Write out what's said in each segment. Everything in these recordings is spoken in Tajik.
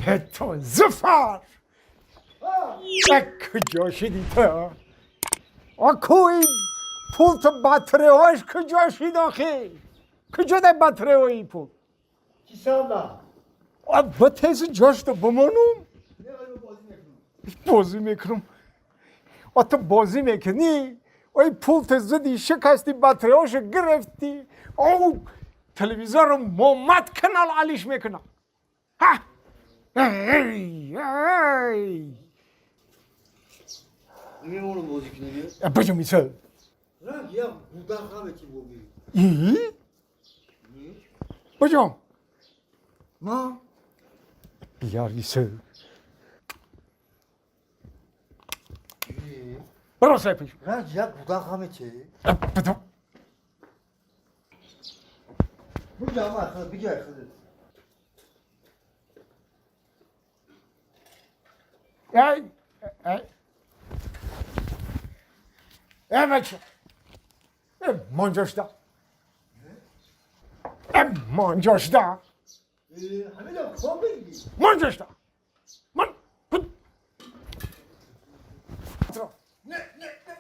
То Зафар! Куҷо шидӣ ту? Акӯи пулт батареяш куҷо шид охи? Куҷо дар батареяи пул? Кисанда. Ба тези ҷошта бимонум? Бозӣ мекунам. А ту бозӣ мекунӣ? Ой, пулт зиди шикасти, батареяшо гирифтӣ. Оу, телевизорро момад канал алиш мекунам. Ҳа! Эй, эй! Мемонам бозӣ кунем. Баҷо мисол. Ранг я гудаха мети боби. И? Баҷо. Ма? Биёр исо. Баро сай пеш. Ранг я гудаха мети. Баҷо. Буҷа ма хад бигай хад. Эй, эй. Эй, бача. Эй, манҷошда. Эй, манҷошда. Ҳамина ком бигӣ. Манҷошда. Ман. Не, не, не.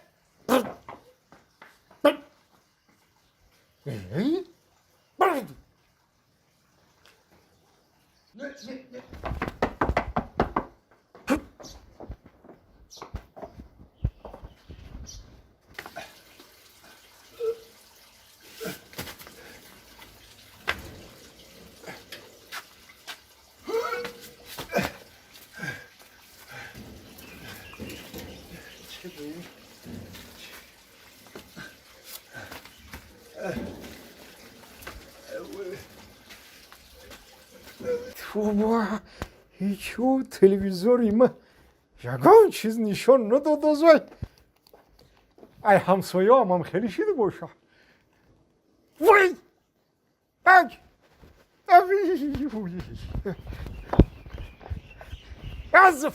Эй, баро. Не, не, не. Тува, ҳечу телевизори ма ягон чиз нишон надодозай. Ай, ҳамсояам хеле шида боша. Вой! Ай! Аз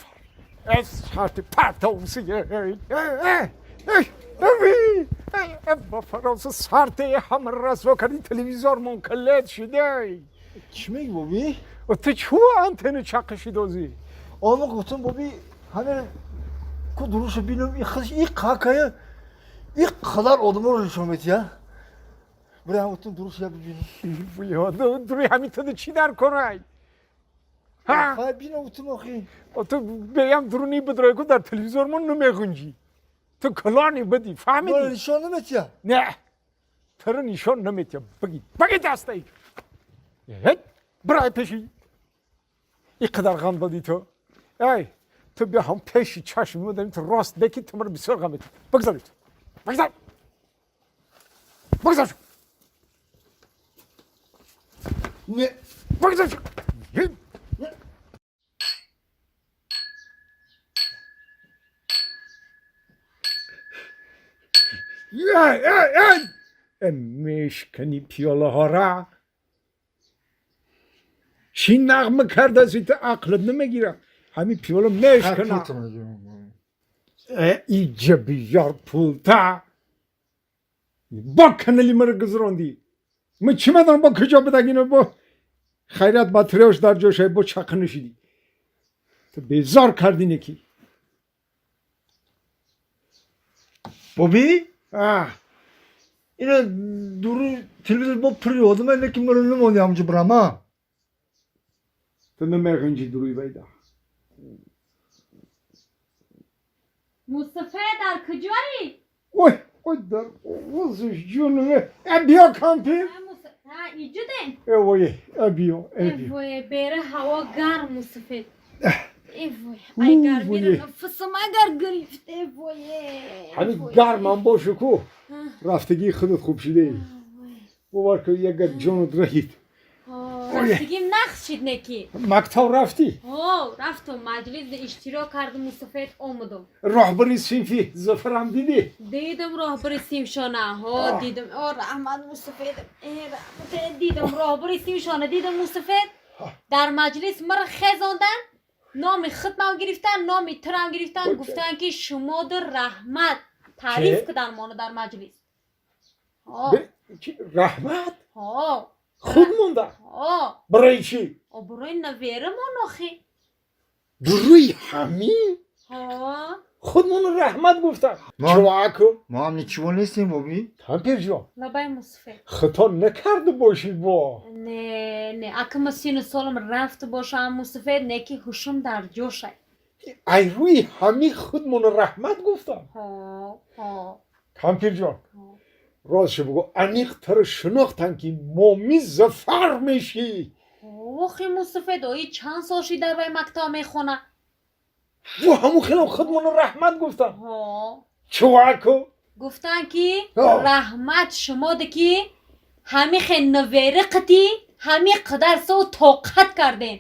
аз шарти партовси. Ба фароз сарте ҳама расво кардӣ, телевизор мункалет шидай. Чӣ мегӣ, боби? Ту чӯ антена чаққишидозӣ? Ома гуфтам, боби, ҳамин ку дуруша бинам, и худш и қакая и қадар одаморо нишон метия. Бира гуфтам, дуруш я бибинам. Дури ҳамин туда чӣ дар корай? Ха, бинам гуфтам охи. Ту беям дуруни бидрой ку дар телевизор мо намеғунҷӣ. Ту калони бидӣ, фаҳмидӣ? Нишон наметия. Не, туро нишон наметия. Баги, баги дастаи. Бирай пеши. И қадар ғам додӣ ту. Эй, ту бия ҳам пеши чашми мо дарим, ту рост беки, ту маро бисёр ғам метӣ. Бигзар ту. Бигзар. Бигзар. Не. Бигзар. Эй, эй, эй! Мешкани пиёлаҳора. Чӣ нағма кардаси ту, ақлат намегира. Ҳамин пиёла мешкана. Иҷа биёр пулта. Бо канали маро гузарондӣ. Ман чӣ медонам, бо куҷо бидагино, бо хайрият батареяш дар ҷошай, бо чақа нашидӣ. Ту безор кардӣ неки. Боби? А. Ина дуру телевизор бо пури одама неки маро намони ҳамҷо бирама. Ту намеғинҷӣ дуруи байда. Мустафо, дар куҷоӣ? Ой, ой, дар овозиш ҷунме. Э, биё, кампир. Ҳа, иҷуден? Э, вой, э, биё, э, биё. Вой, бера ҳаво гарм, мусафед. Э, вой, ай, гармиро нафасам агар гирифт, э, вой. Ҳамин гармам бошу ку, рафтагии худат хуб шидаи. Бовар кун, ягар ҷонат раҳид. Рафтагим нақс шид неки. Мактаб рафтӣ? Ҳо, рафтум, маҷлис иштирок кардум, мусафед, омадум. Роҳбари синфи Зафарам дидӣ? Дидам роҳбари синфшона, ҳо, дидам. О, раҳмат, мусафед, э, раҳмат, дидам роҳбари синфшона, дидам, мусафед. Дар маҷлис маро хезондан, номи худмам гирифтан, номи турам гирифтан, гуфтан ки шумоду раҳмат, таъриф кудан моно дар маҷлис. Раҳмат? Ҳо. Худ монда? Ҳо. Барои чӣ? О, барои наверамон охи. Рӯи ҳамин Ҳо. худмон раҳмат гуфтам. Ма- Чуваку. Мо ҳам ничего нестем, Боби. Кампирҷон, Лабай, мусафед. хато накарда бошӣ бо. Не, не, ака сину солам рафт бошам, мусафед, не ки ҳушум дар ҷошай. Ай рӯи ҳамин худмон раҳмат гуфтам. Ҳо, ҳо. Кампирҷон, ҳо. ростшо бугӯ, аниқтар шинохтан ки Моми Зафар мешӣ. Охи, мусафед, ои чанд сол ши дар вай мактаб мехона. Бо ҳамун хелам худмон раҳмат гуфтам. Ҳо. Чуваку. Гуфтан ки Ҳо. раҳмат шумоде ки ҳамихе навериқити ҳами қадар сол тоқат кардем.